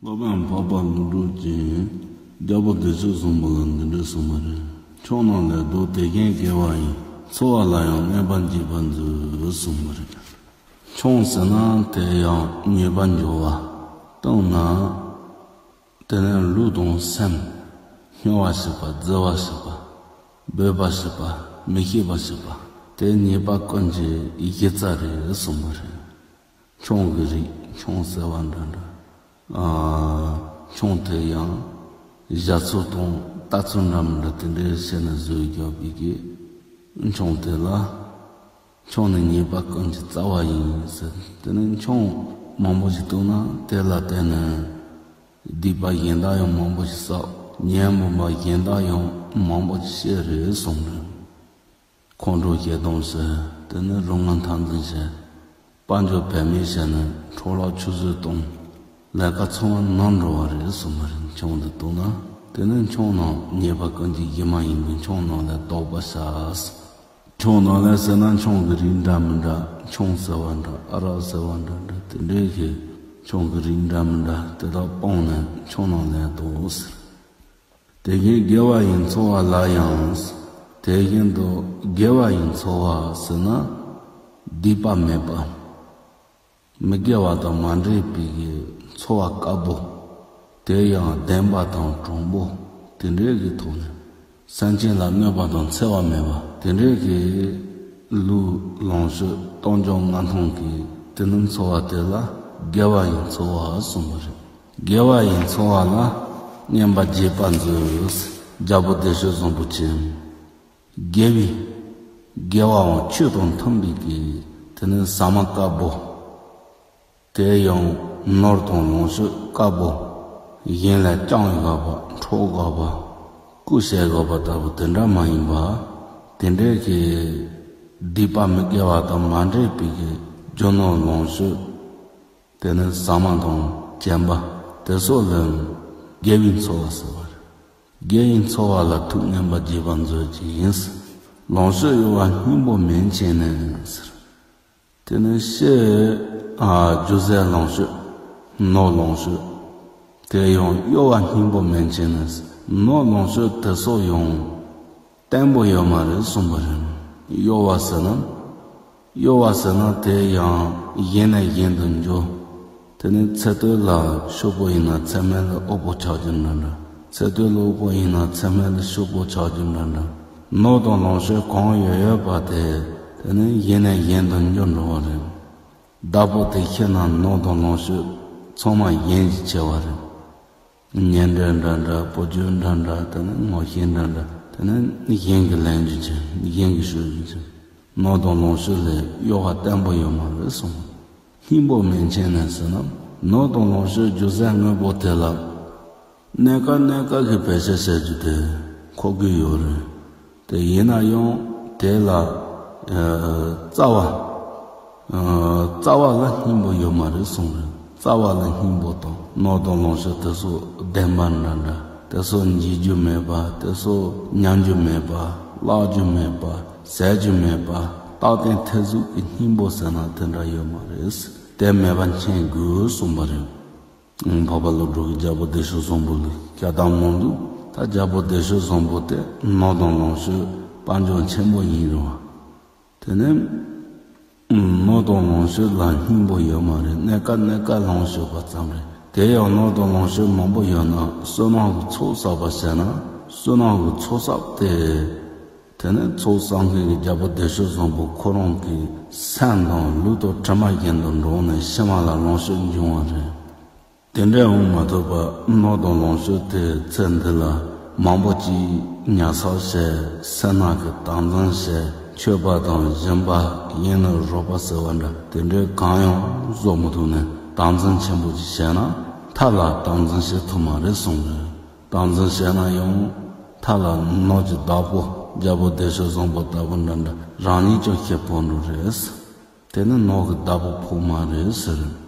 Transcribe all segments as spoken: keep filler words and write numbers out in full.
སློབ་དཔོན་འཕགས་པ་ཀླུ་སྒྲུབ་ཀྱིས་རྒྱལ་པོ་བདེ་སྤྱོད་བཟང་པོ་ལ་འདི་འདྲ་གསུངས་པ་རེད། ཁྱོད་རྣམས་ལས་སྡུག་དེ་བཞིན་དགེ་བ་ཡིས། འཚོ་བ་ལ་ཡང་གནོད་པ་བགྱིས་པར་མཛོད་གསུངས་པ་རེད། ཁྱོད་ཟེར་ན་དེ་ཡང་ཉེས་པ་འགྱུར་བ་བཏང་ན། དེ་ནས་ལུས་དང་སེམས། སྨྱོ་བ་བྱེད་པ། རྫི་བ་བྱེད་པ། སྦོས་པ་བྱེད་པ། མི་ཤེས་པ་བྱེད་པ། དེ་ཉེས་པ་ཀུན་གྱི་གཞི་རྩ་རེད་གསུངས་པ་རེད། ཁྱོད་ཀྱི་རིགས། ཁྱོད་ཟེར་བ་འདྲ་འདྲ། ཨ། ཁྱོད་དེ་ཡང་ཞྭ་ཚོ་དང་རྟ་ཚོ་འདྲ་མི་འདྲ་དེ་འདྲའི་བྱས་ནས་བཟོས་རྒྱབ་པའི་གི། ཁྱོད་དེ་ལ། ཁྱོད་ནི་ཉེས་པ་ཀུན་གྱི་རྩ་བ་ཡིན་ཟེར། དེ་ནི་ཁྱོད་མང་པོ་ཞིག་བཏུང་ན་དེ་ལ་བརྟེན་ནས་སྡིག་པ་གཞན་དག་ཡང་མང་པོ་ཞིག་བསགས། ཉོན་མོངས་པ་གཞན་དག་ཡང་མང་པོ་ཞིག་སྐྱེ་རེད་གསུངས་རེད། ཁོང་ཁྲོ་ཞེ་སྡང་བྱེད། དེ་ནི་རོ་མངར་འཐབ་འཛིང་བྱེད། དཔལ་འབྱོར་བེད་མེད་བྱས་ནས་འཕྲོ་བརླག་ཆུད་ཟོས་གཏོང་། ལས་ཀ་ཚང་མ་ནོར་འགྲོ་བ་རེད་གསུངས་པ་རེད། ཁྱོད་འདི་བཏུང་ན། དེ་ནི་ཁྱོད་རྣམས་ཉེས་པ་ཀུན་གྱི་གཞི་མ་ཡིན་པས་ཁྱོད་རྣམས་ལས་ལྡོག་པར་བྱ། ཁྱོད་རྣམས་ལས་ཟེར་ན་ཁྱོད་ཀྱི་རིགས་འདྲ་མི་འདྲ། ཁྱོད་ཟེར་བ་འདྲ། ཨ་རག་ཟེར་བ་འདྲ་འདྲ། དེ་འདྲའི་གི་ཁྱོད་ཀྱི་རིགས་འདྲ་མི་འདྲ་དེ་དག་སྤངས་ནས་ཁྱོད་རྣམས་ལས་ལྡོག་ཟེར། དེ་བཞིན་དགེ་བ་ཡི་འཚོ་བ་ལ་ཡང་། དེ་བཞིན་དུ་དགེ་བ་ཡི་འཚོ་བ་ཟེར་ན། སྡིག་པ་མེད་པ། མི་དགེ་བ་དང་མ་འདྲེས་པའི་གི་འཚོ་བ་དཀར་པོ། དེ་ཡང་བདེན་པ་དང་དྲང་པོ། དེ་འདྲའི་གི་ཐོག་ནས་སེམས་ཅན་ལ་གནོད་པ་དང་འཚེ་བ་མེད་པ། དེ་འདྲའི་གི་ལུས་ལོངས་སྤྱོད་གཏོང་རྒྱུ་མངའ་ཐང་གི་དེ་ནི་འཚོ་བ་དེ་ལ་དགེ་བ་ཡི་འཚོ་བ་གསུངས་པ་རེད། དགེ་བ་ཡི་འཚོ་བ་ལ་གནོད་པ་བགྱིས་པར་མཛོད། རྒྱལ་པོ་བདེ་སྤྱོད་བཟང་པོ་མཁྱེན། དགེ་བའི། དགེ་བའང་ཆོས་དང་མཐུན་པའི་གི་དེ་ནི་ཟ་མ་དཀར་པོ། དེ་ཡང་ནོར་དང་ལོངས་སྤྱོད་དཀར་པོ། གཞན་ལ་བཅང་དགོས་པ། འཕྲོག་དགོས་པ། རྐུ་བྱེད་དགོས་པ་ལྟ་བུ་དེ་འདྲ་མ་ཡིན་པ། དེ་འདྲའི་གི་སྡིག་པ་མི་དགེ་བ་དང་མ་འདྲེས་པའི་གི་རྒྱུ་ནོར་ལོངས་སྤྱོད། དེ་ནི་ཟ་མ་དང་གྱོན་པ་དེ་སོགས་ལ་དགེ་བའི་འཚོ་བ་ཟེར་བ་རེད། དགེ་བའི་འཚོ་བ་ལ་ཐུགས་མཉེས་པ་བགྱིས་པར་མཛོད་ཅིག་ཡིན། ལོངས་སྤྱོད་གཡོ་བ་སྙིང་པོ་མེད་ཕྱིར་ནི་ཟེར། དེ་ནི་ཕྱིར། ཨ། རྒྱུ་ཟད་ལོངས་སྤྱོད། ནོར་ལོངས་སྤྱོད། དེ་ཡང་གཡོ་བ་སྙིང་པོ་མེད་ཕྱིར་ནི་ཟེར། ནོར་ལོངས་སྤྱོད་དེ་སོགས་ཡང་བརྟན་པོ་ཡོད་མ་རེད་གསུངས་པ་རེད། གཡོ་བ་ཟེར་ན། གཡོ་བ་ཟེར་ན་དེ་ཡང་གཞན་ནས་གཞན་དུ་འགྱུར། དེ་ནི་ཚེ་སྟོད་ལ་ཕྱུག་པོ་ཡིན་ན་ཚེ་སྨད་ལ་དབུལ་པོ་ཆགས་རྒྱུ་འདྲ་འདྲ། ཚེ་སྟོད་ལ་དབུལ་པོ་ཡིན་ན་ཚེ་སྨད་ལ་ཕྱུག་པོ་ཆགས་རྒྱུ་འདྲ་འདྲ། ནོར་དང་ལོངས་སྤྱོད་གང་ཡོད་ཡོད་པ་དེ། དེ་ནི་གཞན་ནས་གཞན་དུ་འགྱུར་འགྲོ་བ་རེད། བདག་པོ་དེ་ཤི་ན་ནོར་དང་ལོངས་སྤྱོད་ཚང་མ་གཞན་གྱིས་ཁྱེར་བ་རེད། ཉེ་འབྲེལ་འདྲ་འདྲ། བུ་རྒྱུད་འདྲ་འདྲ། དེ་ནི་ངོ་ཤེས་འདྲ་འདྲ། དེ་ནི་གཞན་གྱིས་ལེན་རྒྱུ་བྱེད། གཞན་གྱིས་ཤོར་རྒྱུ་བྱེད། ནོར་དང་ལོངས་སྤྱོད་ལས་གཡོ་བ་བརྟན་པོ་ཡོད་མ་རེད་གསུངས། སྙིང་པོ་མེད་ཕྱིར་ནི་ཟེར་ན། ནོར་དང་ལོངས་སྤྱོད་རྒྱུ་ཟད་དངོས་པོ་དེ་ལ། གནས་སྐབས་གནས་སྐབས་ཀྱི་བེད་སྤྱོད་བྱེད་རྒྱུ་དེ་མཁོ་གི་ཡོད་རེད། དེ་ཡིན་ན་ཡང་དེ་ལ། ཨ། རྩ་བ། ཨ། རྩ་བ་ལ་སྙིང་པོ་ཡོད་མ་རེད་གསུངས་རེད། རྩ་བ་ལ་སྙིང་པོ་དང་། ནོར་དང་ལོངས་སྤྱོད་དེ་ཚོ་བདེན་པ་འདྲ་འདྲ། དེ་ཚོ་འཇིག་རྒྱུ་མེད་པ། དེ་ཚོ་ཉམས་རྒྱུ་མེད་པ། བརླག་རྒྱུ་མེད་པ། ཟད་རྒྱུ་མེད་པ། རྟག་བརྟན་ཐེར་ཟུག་གི་སྙིང་པོ་ཟེར་ན་དེ་འདྲ་ཡོད་མ་རེད། དེ་མེད་པ་མཁྱེན་དགོས་གསུངས་པ་རེད། འཕགས་པ་ཀླུ་སྒྲུབ་ཀྱིས་རྒྱལ་པོ་བདེ་སྤྱོད་བཟང་པོ་ལ་བསྐྱར་ལྡང་གནང་འདུག་ད་རྒྱལ་པོ་བདེ་སྤྱོད་བཟང་པོ་དེ་ནོར་དང་ལོངས་སྤྱོད་དཔལ་འབྱོར་ཆེན་པོ་ཡིན་རུང་། དེ་ནི་ནོར་དང་ལོངས་སྤྱོད་ལ་སྙིང་པོ་ཡོད་མ་རེད། གནས་སྐབས་གནས་སྐབས་ལོངས་སྤྱོད་པ་ཙམ་རེད། དེ་ཡང་ནོར་དང་ལོངས་སྤྱོད་མང་པོ་ཡོད་ན་བསོད་ནམས་ཀྱི་ཚོགས་བསགས་པ་བྱས་ན། བསོད་ནམས་ཀྱི་ཚོགས་བསགས་དེ། དེ་ནི་ཚོགས་བསགས་མཁན་གྱི་རྒྱལ་པོ་བདེ་སྤྱོད་བཟང་པོ་ཁོ་རང་གི་སེམས་དང་ལུས་དང་གྲིབ་མ་བཞིན་དུ་འགྲོགས་ནས་ཕྱི་མ་ལ་ལོངས་སྤྱོད་འབྱུང་བ་རེད། དེ་འདྲ་འོང་མ་ཐུབ་པ་ནོར་དང་ལོངས་སྤྱོད་དེ་ཚེ་འདི་ལ་མང་པོ་ཅིག་ཉར་ཚགས་བྱས། སེར་སྣ་གིས་དམ་འཛིན་བྱས། མཆོད་པ་དང་སྦྱིན་པ། ཡིད་ནི་རོགས་པ་ཟེར་བ་འདྲ་དེ་འདྲའི་གང་ཡང་བཟོ་མི་ཐུབ་ནས་དམ་འཛིན་ཆེན་པོ་ཅིག་བྱས་ན། མཐའ་ལ་དམ་འཛིན་བྱེད་ཐུབ་མ་རེད་གསུངས་རེད། དམ་འཛིན་བྱས་ན་ཡང་མཐའ་ལ་ནོར་གྱི་བདག་པོ་རྒྱལ་པོ་བདེ་སྤྱོད་བཟང་པོ་ལྟ་བུ་འདྲ་འདྲ་རང་ཉིད་ཀྱང་ཤི་འཕོ་འགྲོ་རེད། དེ་ནི་ནོར་གྱི་བདག་པོ་འཕོ་མ་རེད་ཟེར།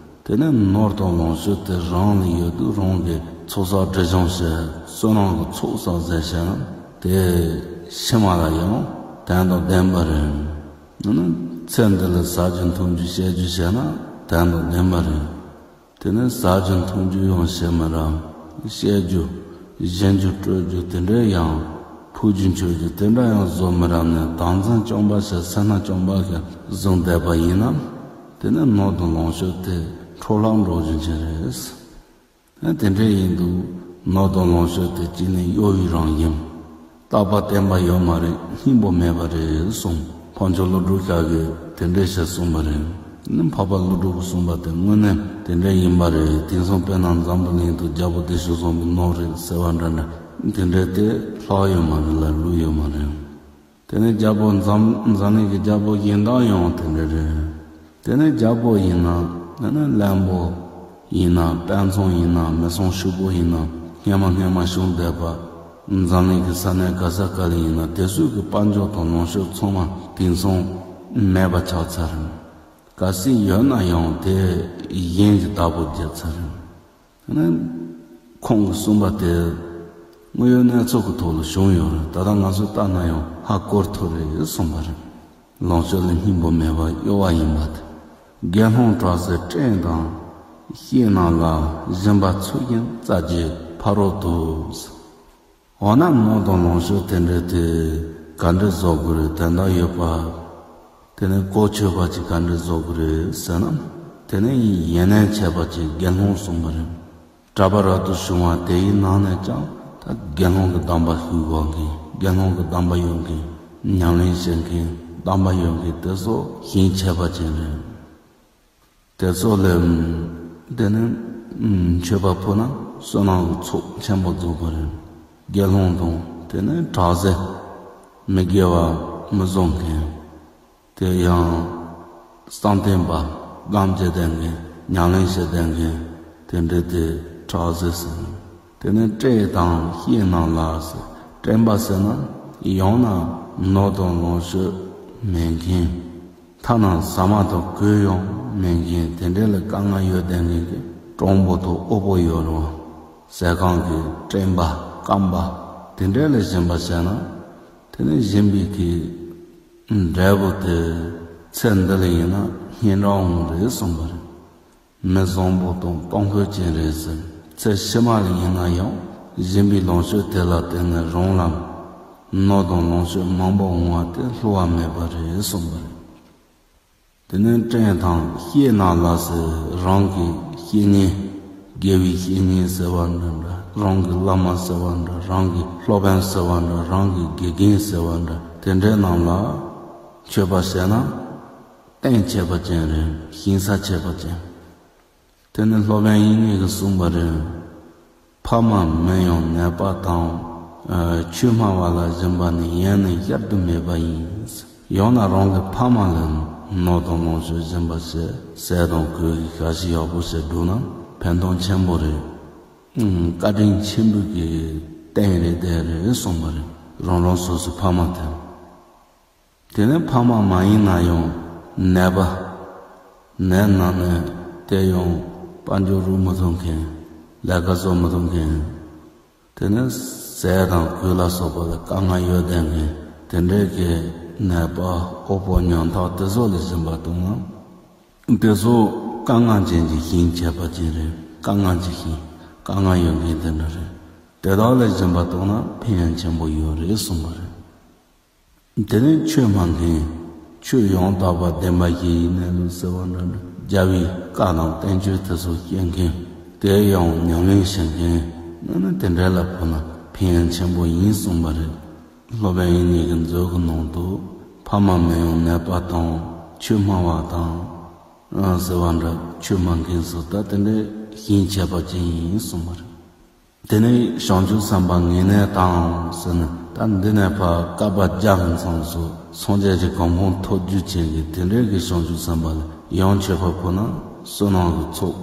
དེ་ནི་ནོར་དང་ལོངས་སྤྱོད་དེ་རང་ལ་ཡོད་དུས་རང་གིས་ཚོགས་བསགས་སྒྲིབ་སྦྱང་བྱས། བསོད་ནམས་ཀྱི་ཚོགས་བསགས་ཟེར་བྱས་ན་དེ་ཕྱི་མ་ལ་ཡང་དོན་དང་ལྡན་པ་རེད། ཨ་ནི་ཚེ་འདི་ལ་ཟ་རྒྱུ་འཐུང་རྒྱུ་བྱེད་རྒྱུ་བྱས་ན་དོན་དང་ལྡན་པ་རེད། དེ་ནས་ཟ་རྒྱུ་འཐུང་རྒྱུ་ཡང་བྱེད་མི་རག་བཤད་རྒྱུ། བཞེངས་རྒྱུ་སྤྲོད་རྒྱུ་དེ་འདྲས་ཡང་། ཕུལ་རྒྱུ་མཆོད་རྒྱུ་དེ་འདྲ་ཡང་བཟོ་མི་རག་ནས་བདག་འཛིན་བཅོམ་པ་བྱས། སེར་སྣ་བཅོམ་པ་བྱས་བཟུང་བསྡད་པ་ཡིན་ན། དེ་ནས་ནོར་དང་ལོངས་སྤྱོད་དེ་འཕྲོ་བརླག་འགྲོ་རྒྱུ་ཅན་རེད། ཨ་དེ་འདྲས་ཡིན་དུས་ནོར་དང་ལོངས་སྤྱོད་དེ་གཅིག་ནས་གཡོ་བའི་རང་བཞིན། རྟག་པ་བརྟན་པ་ཡོད་མ་རེད། སྙིང་པོ་མེད་པ་རེད་གསུངས། འཕགས་མཆོག་ཀླུ་སྒྲུབ་ཞབས་ཀྱིས་དེ་འདྲས་ཞེས་གསུངས་པ་རེད། ནི་འཕགས་པ་ཀླུ་སྒྲུབ་ཀྱིས་གསུངས་པ་དེ་དངོས་གནས་དེ་འདྲས་ཡིན་པ་རེད། དེང་སང་དཔེར་ན་འཛམ་བུ་གླིང་དུ་རྒྱལ་པོ་བདེ་མཆོག་བཟང་པོའི་ནོར་རེད་ཟེར་བ་འདྲ་འདྲ་དེ་འདྲས་དེ་ལྷག་ཡོད་མ་རེད་ལ་ལུས་ཡོད་མ་རེད། དེ་ནས་རྒྱལ་པོ་འཛམ་འཛམ་གླིང་གི་རྒྱལ་པོ་གཞན་དག་ཡང་དེ་འདྲ་རེད། དེ་ནས་རྒྱལ་པོ་ཡིན་ན། དེ་ནས་བློན་པོ་ཡིན་ན། དཔོན་ཚང་ཡིན་ན། མི་ཚང་ཕྱུག་པོ་ཡིན་ན། སྔས་མ་སྔས་མ་བྱུང་བསྡད་པ། འཛམ་གླིང་གི་ས་གནས་ག་ས་ག་ལ་ཡིན་ན་དེ་ཚོ་གི་དཔལ་འབྱོར་དང་ལོངས་སྤྱོད་ཚང་མ་དེང་སང་མེད་པ་ཆགས་ཚར། གལ་སྲིད་ཡོད་ན་ཡང་དེ་གཞན་གྱི་བདག་པོ་བརྒྱབ་ཚར། ནི་ཁོང་གིས་གསུངས་པ་དེ་དངོས་ཡོད་གནས་ཚུལ་གྱི་ཐོག་ལ་བྱུང་ཡོད་རེད། ད་ལྟ་ང་ཚོས་བལྟས་ན་ཡང་ཧ་གོ་ཐུབ་རེད་གསུངས་པ་རེད། ལོངས་སྤྱོད་ལ་སྙིང་པོ་མེད་པ་གཡོ་བ་ཡིན་པ་དེ། དགེ་སློང་གྲགས་ཟེར་སྤྲིན་དང་ཤེས་རྣམས་ལ། སྦྱིན་པ་ཚུལ་བཞིན་བྱ་རྒྱུའི་ཕ་རོལ་ཏུ། འོ་ན་ནོར་དང་ལོངས་སྤྱོད་དེ་འདྲ་དེ་ག་འདྲ་བཟོ་དགོས་རེད། དོན་དག་ཡོད་པ། དེ་ནས་གོ་ཆོད་པ་ཅིག་ག་འདྲ་བཟོ་དགོས་རེད་ཟེར་ན། དེ་ནས་ཡིན་ནའི་ཆད་པ་ཅིག་དགེ་སློང་གསུངས་པ་རེད། གྲྭ་པ་རབ་ཏུ་བྱུང་བ་དེ་ཡི་ནང་ནས་ཀྱང་ད་དགེ་སློང་གི་གདམས་པ་ཞུ་དགོས་མཁན། དགེ་སློང་གི་གདམས་པ་ཡོད་མཁན། ཉམས་ལེན་བྱེད་མཁན། གདམས་པ་ཡོད་མཁན་དེ་ཚོ་ཞིང་ཆད་པ་ཅན་རེད། དེ་ཚོ་ལས་དེ་ནི་མཆོད་པ་ཕུལ་ན་བསོད་ནམས་ཀྱི་ཚོགས་ཆེན་པོ་རྫོགས་པ་རེད། དགེ་སློང་དང་དེ་ནི་གྲགས་ཟེར་མི་དགེ་བ་མི་བཟོ་མཁན། དེ་ཡང་བསམ་གཏན་པ་སྒོམ་བྱེད་བསྡད་མཁན། ཉམས་ལེན་བྱེད་བསྡད་མཁན་དེ་འདྲ་དེ་གྲགས་ཟེར་ཟེར། དེ་ནས་སྤྲིན་དང་ཤེས་རྣམས་ལ་ཟེར། སྤྲིན་པ་ཟེར་ན་ཡང་ན་ནོར་དང་ལོངས་སྤྱོད་མེད་མཁན། ཐ་ན་ཟ་མ་དང་གོས་ཡང་མེད་མཁན། དེ་འདྲ་ལ་དཀའ་ངལ་ཡོད་བསྡད་མཁན་གྱི་གྲོང་པོ་དང་དབུལ་པོ་ཡོད་རུང་། ཟས་ཁང་གི་སྤྲིན་པ་སྐམ་པ་དེ་འདྲ་ལ་སྦྱིན་པ་བྱས་ན། དེ་ནས་སྦྱིན་པའི་གི་འབྲས་བུ་དེ་ཚེ་འདི་ལ་ཡིན་ན་སྙན་གྲགས་འོང་རེད་གསུངས་པ་རེད། མི་བཟང་པོ་དང་གཏོང་ཕོད་ཅན་རེད་ཟེར། ཚེ་ཕྱི་མ་ལ་ཡིན་ན་ཡང་སྦྱིན་པའི་ལོངས་སྤྱོད་དེ་ལ་བརྟེན་ནས་རང་ལ་ནོར་དང་ལོངས་སྤྱོད་མང་པོ་འོང་བ་དེ་བསླུ་བ་མེད་པ་རེད་གསུངས་པ་རེད། དེ་ནས་སྤྲིན་དང་ཤེས་རྣམས་ལ་ཟེར། རང་གི་བཤེས་གཉེན། དགེ་བའི་བཤེས་གཉེན་ཟེར་བ་འདྲ་འདྲ། རང་གི་བླ་མ་ཟེར་བ་འདྲ། རང་གི་སློབ་དཔོན་ཟེར་བ་འདྲ། རང་གི་དགེ་རྒན་ཟེར་བ་འདྲ། དེ་འདྲའི་རྣམས་ལ་མཆོད་པ་བྱས་ན། རྟེན་བྱས་པ་ཅན་རེད། ཞིང་ས་བྱས་པ་ཅན། དེ་ནི་སློབ་དཔོན་དབྱིག་གཉེན་གྱིས་གསུངས་པ་རེད། ཕ་མ་མིན་ཡང་ནད་པ་དང་། ཆོས་སྨྲ་བ་ལ་སྦྱིན་པ་ནི་ཡེ་ནས་བསྐྱར་དུ་མེད་པ་ཡིན། ཡང་ན་རང་གི་ཕ་མ་ལ་ནོར་དང་ལོངས་སྤྱོད་སྦྱིན་པ་བྱས། ཟས་དང་གོས་ཀྱི་ཞབས་ཕྱི་ཡག་པོ་བྱས་བསྒྲུབས་ན་ཕན་ཐོགས་ཆེན་པོ་རེད། བཀའ་དྲིན་ཆེན་པོའི་གི་རྟེན་རེད་དེ་རེད་གསུངས་པ་རེད། རང་རང་སོ་སོའི་ཕ་མ་དེ། དེ་ནས་ཕ་མ་མ་ཡིན་ན་ཡང་ནད་པ། ནད་ན་ནས་དེ་ཡང་དཔལ་འབྱོར་རུ་མི་ཐུབ་མཁན། ལས་ཀ་བཟོ་མི་ཐུབ་མཁན། དེ་ནས་ཟས་དང་གོས་ལ་སོགས་པ་ལ་དཀའ་ངལ་ཡོད་བསྡད་མཁན། དེ་འདྲའི་གི་ནད་པ་དབུལ་པོ་ཉམ་ཐག་དེ་ཚོ་ལ་སྦྱིན་པ་གཏོང་ན། དེ་ཚོ་དཀའ་ངལ་ཅན་གྱི་ཞིང་བྱས་པ་ཅན་རེད། དཀའ་ངལ་གྱི་ཞིང་། དཀའ་ངལ་ཡོད་མཁན་དེ་འདྲ་རེད། དེ་དག་ལ་སྦྱིན་པ་གཏོང་ན་ཕན་ཡོན་ཆེན་པོ་ཡོད་རེད་གསུངས་པ་རེད། དེ་ནས་ཆོས་སྨྲ་མཁན། ཆོས་ཡང་དག་པ་བདེན་པ་བཞིའི་གནས་ལུགས་ཟེར་བ་འདྲ་འདྲ། རྒྱལ་བའི་བཀའ་དང་བསྟན་བཅོས་དེ་ཚོ་ཤེས་མཁན། དེ་ཡང་ཉམས་ལེན་བྱེད་མཁན། ནི་ནི་དེ་འདྲ་ལ་ཕུལ་ན་ཕན་ཡོན་ཆེན་པོ་ཡིན་གསུངས་པ་རེད། སློབ་དཔོན་དབྱིག་གཉེན་གྱི་མཛོད་ཀྱི་ནང་དུ་ཕ་མ་མིན་ཡང་ནད་པ་དང་། ཆོས་སྨྲ་བ་དང་། ཟེར་བ་འདྲ། ཆོས་སྨྲ་མཁན་སོགས་ད་དེ་འདྲའི་ཞིང་བྱས་པ་ཅན་ཡིན་གསུངས་པ་རེད། དེ་ནས་བྱང་ཆུབ་སེམས་དཔའ་ངེས་གནས་དང་ཟེར་ནས། ད་འདི་ནས་ཕར་བསྐལ་པ་བརྒྱ་གི་མཚམས་སུ་སངས་རྒྱས་ཀྱི་གོ་འཕང་ཐོབ་རྒྱུ་ཅན་གྱི་དེ་འདྲའི་གི་བྱང་ཆུབ་སེམས་དཔའ་ལ་ཡང་མཆོད་པ་ཕུལ་ན་བསོད་ནམས་ཀྱི་ཚོགས་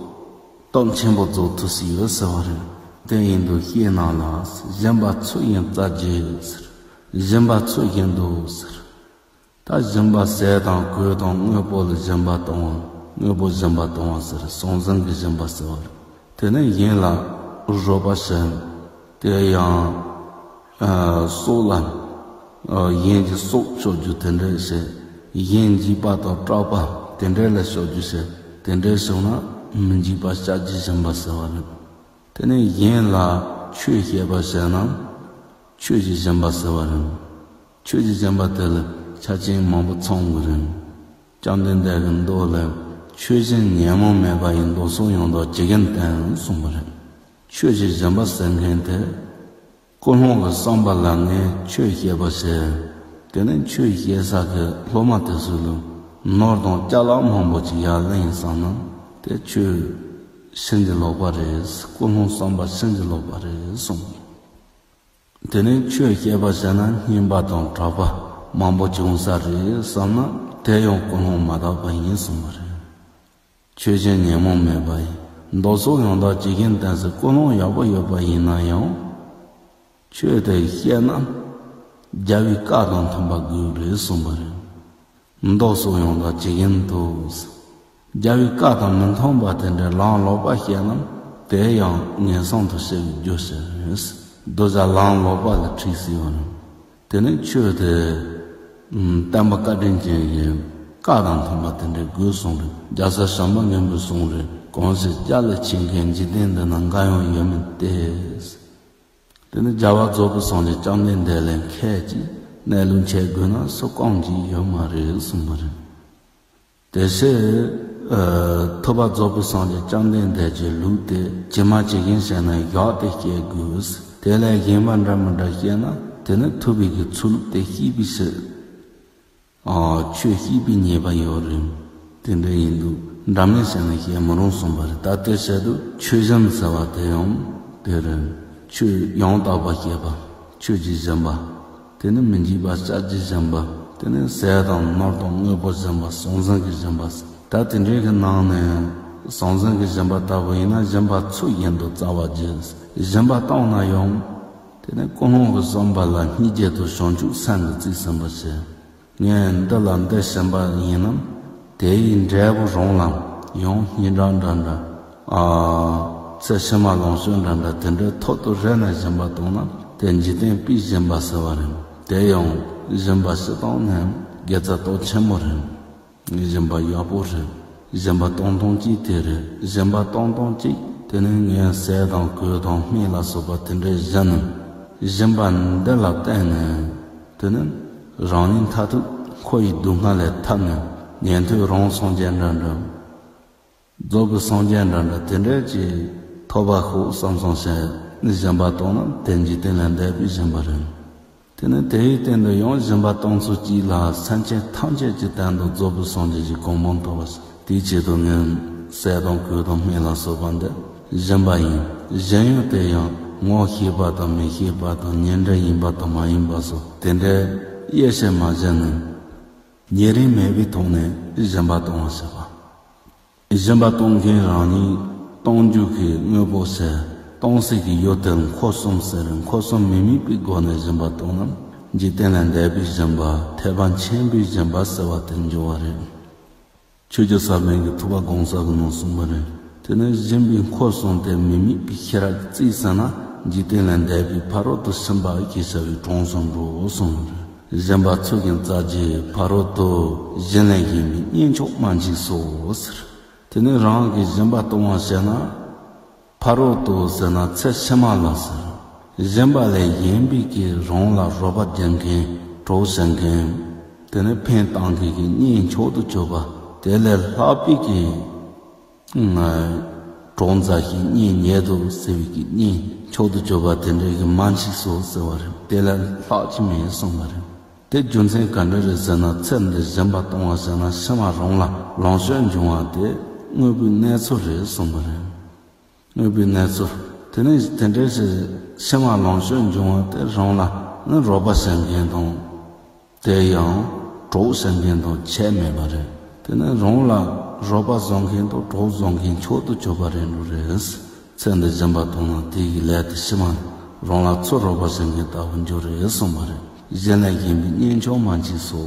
སྟོབས་ཆེན་པོ་རྫོགས་ཐུབ་སྲིད་ཡོད་ཟེར་བ་རེད། དེ་ཡིན་དུས་ཤེས་རྣམས་ལ་ཟེར། སྦྱིན་པ་ཚུལ་བཞིན་བྱ་རྒྱུའི་ཟེར། སྦྱིན་པ་ཚུལ་བཞིན་དུ་ཟེར། ད་སྦྱིན་པ་ཟས་དང་གོས་དང་དངོས་པོ་ལ་སྦྱིན་པ་གཏོང་བ། དངོས་པོ་སྦྱིན་པ་གཏོང་བ་ཟེར། ཟང་ཟིང་གི་སྦྱིན་པ་ཟེར་བ་རེད། དེ་ནས་གཞན་ལ་རོགས་པ་བྱེད། དེ་ཡང་། ཨ། སྲོག་ལ། ཨ། གཞན་གྱི་སྲོག་སྐྱོབ་རྒྱུ་དེ་འདྲ་བྱེད། གཞན་འཇིགས་པ་དང་སྐྲག་པ་དེ་འདྲ་ལ་སྐྱོབ་རྒྱུ་བྱེད། དེ་འདྲ་བྱུང་ན་ མི་འཇིགས་པ་ལྕགས་ཀྱུ་སྦྱིན་པ་ཟེར་བ་རེད། དེ་ནས་གཞན་ལ་ཆོས་བཤད་པ་ཟེར་ན་ཆོས་ཀྱི་སྦྱིན་པ་ཟེར་བ་རེད། ཆོས་ཀྱི་སྦྱིན་པ་དེ་ལ་ཆ་རྐྱེན་མང་པོ་ཚང་དགོས་རེད། བཅོམ་ལྡན་འདས་ཀྱིས་མདོ་ལ་ཆོས་བཞིན་ཉོན་མོངས་མེད་པ་ཡི། མདོ་སོགས་ཡང་དག་ཇི་བཞིན་བསྟེན་གསུངས་པ་རེད། ཆོས་ཀྱི་སྦྱིན་པ་ཟེར་མཁན་དེ། ཀུན་སློང་གི་བསམ་པ་ལ་ངས་ཆོས་བཤད་པ་ཟེར། དེ་ནས་ཆོས་བཤད་ས་གི་སློབ་མ་དེ་ཚོ་ལ་ནོར་དང་ཅ་ལག་མང་པོ་ཅིག་ཡར་ལེན་བསམ་ན་དེ་ཆོས་ཕྱིན་ཅི་ལོག་པ་རེད། ཀུན་སློང་བསམ་པ་ཕྱིན་ཅི་ལོག་པ་རེད་གསུངས། དེ་ནས་ཆོས་བཤད་པ་ཟེར་ན་སྨྱོན་པ་དང་གྲགས་པ་མང་པོ་བྱུང་ས་རེད་བསམ་ན་དེ་ཡང་ཀུན་སློང་མ་དག་པ་ཡིན་གསུངས་པ་རེད། ཆོས་བཞིན་ཉོན་མོངས་མེད་པ་ཡིན། མདོ་སོགས་ཡང་དག་ཇི་བཞིན་བསྟེན་ཟེར། ཀུན་སློང་ཡག་པོ་ཡོད་པ་ཡིན་ན་ཡང་ཆོས་དེ་བཤད་ན་རྒྱལ་བའི་བཀའ་དང་མཐུན་པ་དགོས་རེད་གསུངས་པ་རེད། མདོ་སོགས་ཡང་དག་ཇི་བཞིན་དུ། རྒྱལ་བའི་བཀའ་དང་མི་མཐུན་པ་དེ་འདྲའི་ལམ་ལོག་པ་བཤད་ན་དེ་ཡང་ངན་སོང་དུ་སྐྱེ་བའི་རྒྱུ་ཞིག་རེད། གདུལ་བྱ་ལམ་ལོག་པ་ལ་ཁྲིད་སྲིད་པ་རེད། དེ་ནས་ཆོས་དེ་བསྟན་པ་བཀའ་དྲིན་ཅན་གྱི་བཀའ་དང་མཐུན་པ་དེ་འདྲའི་དགོས་གསུངས་རེད། རྒྱལ་སྲས་བྱམས་པ་མགོན་པོས་གསུངས་རེད། གང་ཞིག་རྒྱལ་ལ་ཆེས་མཁས། འཇིག་རྟེན་འདི་ན་འགའ་ཡང་ཡོད་མིན་ཏེ། དེ་ནི་རྒྱལ་བ་རྫོགས་པའི་སངས་རྒྱས་བཅོམ་ལྡན་འདས་ལས་མཁས་ཀྱི་གནས་ལུགས་འཆད་དགོས་ན་སུ་གང་གིས་ཡོད་མ་རེད་གསུངས་པ་རེད། དེ་ཕྱིར་ཐུབ་པ་རྫོགས་པའི་སངས་རྒྱས་བཅོམ་ལྡན་འདས་ཀྱི་ལུགས་དེ་ཇི་མ་ཇི་བཞིན་བྱས་ན་བཞག་སྟེ་བཤད་དགོས། དེ་ལས་གཞན་པ་འདྲ་མི་འདྲ་བཤད་ན་དེ་ནི་ཐུབ་པའི་གི་ཚུལ་དེ་ཤེས་པའི་ཕྱིར། ཨ། ཆོས་ཤེས་པའི་ཉེས་པ་ཡོད་རེད། དེ་འདྲ་ཡིན་དུས་འདྲ་མིན་བྱས་ན་བཤད་མི་རུང་གསུངས་པ་རེད། ད་དེ་བཤད་དུས་ཆོས་སྦྱིན་ཟེར་བ་དེ་ཡང་དེ་རེད། ཆོས་ཡང་དག་པ་བཤད་པ། ཆོས་ཀྱི་སྦྱིན་པ། དེ་ནི་མི་འཇིགས་པ་ལྕགས་ཀྱུ་སྦྱིན་པ། དེ་ནི་ཟས་དང་ནོར་དང་དངོས་པོ་སྦྱིན་པ། ཟང་ཟིང་གི་སྦྱིན་པ། ད་དེ་འདྲའི་གི་ནང་ནས་ཟང་ཟིང་གི་སྦྱིན་པ་ལྟ་བུ་ཡིན་ན་སྦྱིན་པ་ཚུལ་བཞིན་དུ་བྱ་བ་བགྱི། སྦྱིན་པ་བཏང་ན་ཡང་དེ་ནི་ཀུན་སློང་གི་བསམ་པ་ལ་སྙིང་རྗེ་དང་བྱང་ཆུབ་སེམས་ཀྱིས་རྩིས་ཟིན་པར་བྱེད། ངས་འདི་ལ་འདི་བྱིན་པ་ཡིན་ནམ། དེ་ཡི་འབྲས་བུ་རང་ལ་ཡང་སྙན་གྲགས་འདྲ་འདྲ། ཨ། ཚེ་ཕྱི་མ་ལོངས་སྤྱོད་འདྲ་འདྲ་དེ་འདྲའི་ཐོབ་ཏུ་རེ་ནས་སྦྱིན་པ་བཏང་ན་དེ་འཇིག་རྟེན་པའི་སྦྱིན་པ་ཟེར་བ་རེད། དེ་ཡང་སྦྱིན་པ་སྤྱི་བཏང་ནས་དགེ་རྩ་སྟོབས་ཆེན་མོ་རེད། སྦྱིན་པ་ཡག་པོ་རེད། སྦྱིན་པ་གཏོང་སྟངས་ཀྱིས་དེ་རེད། སྦྱིན་པ་གཏོང་སྟངས་ཀྱིས་དེ་ནི་ངས་ཟས་དང་གོས་དང་སྨན་ལ་སོགས་པ་དེ་འདྲའི་སྦྱིན་ནས་སྦྱིན་པ་འདི་ལ་བརྟེན་ནས། དེ་ནི་རང་ཉིད་མཐར་ཐུག་འཁོར་བའི་སྡུག་བསྔལ་ལས་ཐར་ནས་ཉན་ཐོས་རང་སངས་རྒྱས་འདྲ་འདྲ། རྫོགས་པའི་སངས་རྒྱས་འདྲ་འདྲ་དེ་འདྲ་ཅིག་ཐོབ་པ་ཤོག་བསམ་བསམ་བྱས་ནས་སྦྱིན་པ་བཏང་ན་དེ་འཇིག་རྟེན་ལས་འདས་པའི་སྦྱིན་པ་རེད། དེ་ནི་དེའི་སྟེང་དུ་ཡང་སྦྱིན་པ་གཏོང་ཚུལ་གཅིག་ལ་སེམས་ཅན་ཐམས་ཅད་ཀྱི་དོན་དུ་རྫོགས་པའི་སངས་རྒྱས་ཀྱི་གོ་འཕང་ཐོབ་པ་ཟེར། དེའི་ཆེད་དུ་ངས་ཟས་དང་གོས་དང་སྨན་ལ་སོགས་པ་འདི་སྦྱིན་པ་ཡིན། སྦྱིན་ཡུལ་དེ་ཡང་ངོ་ཤེས་པ་དང་མི་ཤེས་པ་དང་ཉེ་འབྲེལ་ཡིན་པ་དང་མ་ཡིན་པ་སོགས་དེ་འདྲའི་དབྱེ་ཞིབ་མ་བྱས་ནས་ཉེ་རིང་མེད་པའི་ཐོག་ནས་སྦྱིན་པ་གཏོང་བ་ཟེར་བ། སྦྱིན་པ་གཏོང་མཁན་རང་ཉིད་གཏོང་རྒྱུ་གི་དངོས་པོ་ཟེར། གཏོང་སའི་གི་ཡུལ་དེར་འཁོར་གསུམ་ཟེར། འཁོར་གསུམ་མི་དམིགས་པའི་སྒོ་ནས་སྦྱིན་པ་གཏོང་ན་འཇིག་རྟེན་ལས་འདས་པའི་སྦྱིན་པ་ཐེག་པ་ཆེན་པོའི་སྦྱིན་པ་ཟེར་བ་དེར་འགྱུར་བ་རེད། ཆོས་རྗེ་ས་པཎ་གྱིས་ཐུབ་པ་དགོངས་གསལ་གྱི་ནང་གསུངས་པ་རེད། དེ་ནི་སྦྱིན་པའི་འཁོར་གསུམ་དེ་མི་དམིགས་པའི་ཤེས་རབ་ཀྱིས་རྩིས་ཟིན་ན་འཇིག་རྟེན་ལས་འདས་པའི་ཕ་རོལ་ཏུ་ཕྱིན་པ་ཞེས་བྱ་བའི་གྲངས་སུ་འགྲོ་གསུངས་པ་རེད། སྦྱིན་པ་ཚུལ་བཞིན་བྱས་རྗེས་ཕ་རོལ་ཏུ་སྦྱིན་ལས་གཞན་པའི་གཉེན་མཆོག་མ་མཆིས་སོ་ཟེར། དེ་ནི་རང་གིས་སྦྱིན་པ་གཏོང་བ་བྱས་ན། ཕ་རོལ་ཏུ་ཟེར་ན་ཚེ་ཕྱི་མ་ལ་ཟེར། སྦྱིན་པ་ལས་གཞན་པའི་གིས་རང་ལ་རོགས་པ་རྒྱག་མཁན། གྲོགས་བྱེད་མཁན། དེ་ནི་ཕན་བཏགས་མཁན་གྱི་གཉེན་མཆོག་ཏུ་གྱུར་པ། དེ་ལས་ལྷག་པའི་གི་གྲོགས་མཛའ་ཞིང་གཉེན་ཉེ་དུ་བརྩེ་བའི་གི་གཉེན་མཆོག་ཏུ་གྱུར་པ་དེ་འདྲའི་གི་མ་མཆིས་སོ་ཟེར་བ་རེད། དེ་ལས་ལྷག་ཅིག་མེད་གསུངས་པ་རེད། དེ་རྒྱུ་མཚན་ག་འདྲ་རེད་ཟེར་ན་ཚེ་འདི་སྦྱིན་པ་གཏོང་བ་ཟེར་ན་ཕྱི་མ་རང་ལ་ལོངས་སྤྱོད་འབྱུང་བ་དེ་དངོས་པོའི་གནས་ཚུལ་རེད་གསུངས་པ་རེད། དངོས་པོའི་གནས་ཚུལ། དེ་ནི་དེ་འདྲའི་ཕྱི་མ་ལོངས་སྤྱོད་འབྱུང་བ་དེ་རང་ལ་ནི་རོགས་པ་བྱེད་མཁན་དང་། དེ་ཡང་གྲོགས་བྱེད་མཁན་དང་ཁྱད་མེད་པ་རེད། དེ་ནི་རང་ལ་རོགས་པ་བཟོ་མཁན་དང་གྲོགས་བཟོ་མཁན་མཆོག་ཏུ་གྱུར་པ་རེད་འགྲོ་རེད། ཚེ་འདི་སྦྱིན་པ་གཏོང་ན་དེ་ཡི་ལས་དེ་ཕྱི་མ་རང་ལ་ཚུར་རོགས་པ་བྱེད་མཁན་ལྟ་བུ་འགྱུར་རེད་གསུངས་པ་རེད། གཞན་ལས་གཞན་པའི་གཉེན་མཆོག་མ་མཆིས་སོ།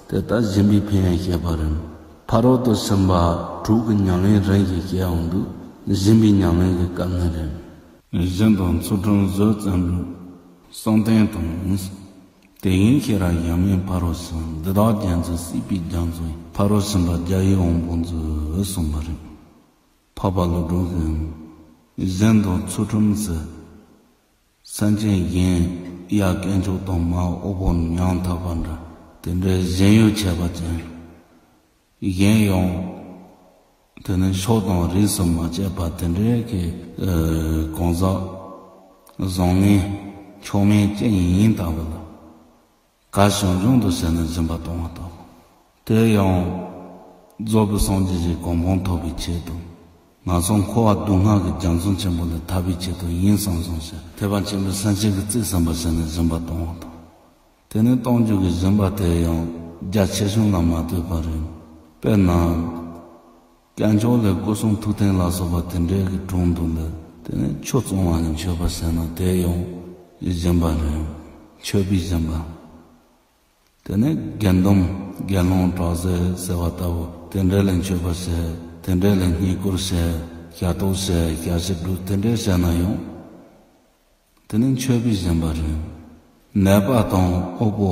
དེ་ལྟར་སྦྱིན་པའི་ཕན་ཡོན་བཤད་པ་རེད། ཕ་རོལ་ཏུ་ཕྱིན་པ་དྲུག་གི་ཉམས་ལེན་རིམ་བཞིན་བཤད་འོང་དུས་སྦྱིན་པའི་ཉམས་ལེན་གྱི་སྐབས་ནས་རེད། སྦྱིན་དང་ཚུལ་ཁྲིམས་བཟོད་བརྩོན་འགྲུས་བསམ་གཏན་དང་། དེ་བཞིན་ཤེས་རབ་གཞན་མེད་ཕ་རོལ་ཕྱིན། འདི་དག་རྒྱ་མཚོའི་བསྲེས་པའི་རྒྱ་མཚོ་ཡི། ཕ་རོལ་ཕྱིན་པ་བརྒྱ་ཡི་དབང་པོ་མཛོད་གསུངས་པ་རེད། འཕགས་པ་ཀླུ་སྒྲུབ་ཀྱིས་གཞན་དང་ཚུལ་ཁྲིམས་ཟེར། སེམས་ཅན་གཞན་ཡང་དཀོན་མཆོག་དང་མ་འོག་པོ་ཉམ་ཐག་པ་འདྲ། དེ་འདྲའི་གཞན་ཡུལ་ཆད་པ་ཅན། གཞན་ཡང་དེ་ནི་ཕྱོགས་དང་རིས་སུ་མ་ཆད་པ་དེ་འདྲའི་གི་གང་ཟག་བཟང་ངན་མཆོག་དམན་ཅི་ཡིན་ཡིན་ལྟ་བུ་ལ། ག་བྱུང་བྱུང་དུ་བྱས་ནས་སྦྱིན་པ་གཏོང་བ་དང་། དེ་ཡང་རྫོགས་པའི་སངས་རྒྱས་ཀྱི་གོ་འཕང་ཐོབ་པའི་ཆེད་དུ། ང་ཚོ་འཁོར་བ་སྡུག་བསྔལ་གྱི་རྒྱ་མཚོ་ཆེན་པོ་ལས་ཐར་པའི་ཆེད་དུ་ཡིན་བསམ་བསམ་བྱས། ཐེག་པ་ཆེན་པོའི་སེམས་བསྐྱེད་ཀྱི་རྩིས་ཟིན་པ་བྱས་ནས་སྦྱིན་པ་གཏོང་བ་དང་། དེ་ནས་གཏོང་རྒྱུ་གི་སྦྱིན་པ་དེ་ཡང་རྒྱ་ཆེ་ཆུང་ལ་མ་ལྟོས་པར་ཡང་། དཔེར་ན། དཀོན་མཆོག་ལས་སྐུ་གསུང་ཐུགས་རྟེན་ལ་སོགས་པ་དེ་འདྲའི་གི་དྲུང་དུ་ལ་དེ་ནས་ཆུ་བཙོང་བ་ནས་མཆོད་པ་ཟེར་ན་དེ་ཡང་སྦྱིན་པ་རེད། མཆོད་པའི་སྦྱིན་པ། དེ་ནས་དགེ་འདུན་དགེ་སློང་གྲོགས་ཟེར་ཟེར་བ་ལྟ་བུ་དེ་འདྲ་ལ་མཆོད་པ་བྱས། དེ་འདྲ་ལ་བསྙེན་བཀུར་བྱས། ཞབས་ཏོག་བྱས། ཞབས་ཕྱི་སྒྲུབ། དེ་འདྲ་བྱས་ན་ཡང་དེ་ནི་མཆོད་པའི་སྦྱིན་པ་རེད། ནད་པ་དང་དབུལ་པོ།